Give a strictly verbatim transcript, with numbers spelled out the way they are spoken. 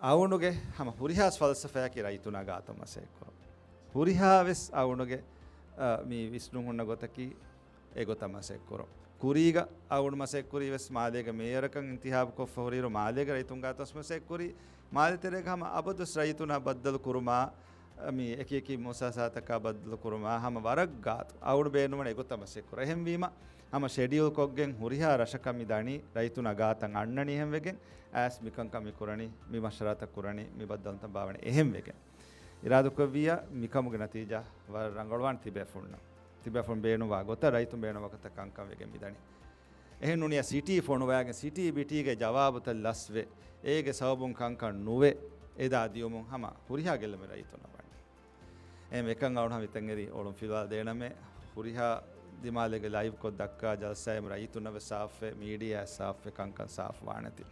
އައުނުގެ ހަމަ ހުރިހާ ފަލްސަފާއަކީ ރައްޔިތުންނާ ގާތަށް މަސައްކަތްކުރުން. ހުރިހާ ވެސް އައުނުގެ، އަ، މި ވިސްނުން ހުންނަ ގޮތަކީ އެގޮތަށް މަސައްކަތްކުރުން. ކުރީގަ އައުނު މަސައްކަތްކުރީ ވެސް މާލޭގެ މޭޔަރަކަށް އިންތިހާބު ކޮށްފަ ހުރިއިރު މާލޭގެ ރައްޔިތުން ގާތަށް މަސައްކަތްކުރީ. މާލެ ތެރޭގަ ހަމަ އަބަދުވެސް ރައްޔިތުންނާ ބައްދަލު ކުރުމާ، މި އެކި އެކި މުއައްސަސާތަކާ ބައްދަލު ކުރުމާ ހަމަ ވަރަށް ގާތު އައުނު ބޭނުންވަނީ އެގޮތަށް މަސައްކަތްކުރަން. އެހެންވީމަ، ހަމަ ޝެޑިއުލް ކޮށްގެން ހުރިހާ ރަށަކަށް މި ދަނީ ރައްޔިތުންނާ ގާތަށް އަންނަނީ. އެހެންވެގެން އައިސް މިކަންކަން މި ކުރަނީ، މި މަޝްވަރާތައް ކުރަނީ، މި ބައްދަލުތައް ބާވަނީ. އެހެންވެގެން އިރާދަކުރެއްވިއްޔާ މިކަމުގެ ނަތީޖާ ވަރަށް ރަނގަޅުވާނެ ތިބޭފުޅުންނަށް. ތިބޭފުޅުން ބޭނުންވާ ގޮތަށް ރައްޔިތުން ބޭނުންވާ ގޮތަށް ކަންކަން ވެގެން މި ދަނީ. އެހެން ނޫނިއްޔާ ސިޓީ ފޮނުވާގެން ސިޓީ ބިޓީގެ ޖަވާބުތައް ލަސްވެ، އޭގެ ސަބަބުން ކަންކަން ނުވެ، އެދާ ދިޔުމުން ހަމަ ހުރިހާ ގެއްލުމެއް ރައްޔިތުންނަށް ވަނީ. އެހެން އެކަން އައުނު ހަމަ އެތަން އެރި އޮޅުން ފިލުވާލަދޭނަމޭ. ހުރިހާ ދިމާލެއްގެ ލައިވްކޮށް ދައްކާ ޖަލްސާއެއް ރައްޔިތުންނަށް ވެސް ސާފުވެ، މީޑިއާ ސާފުވެ، ކަންކަން ސާފުވާނެތީ.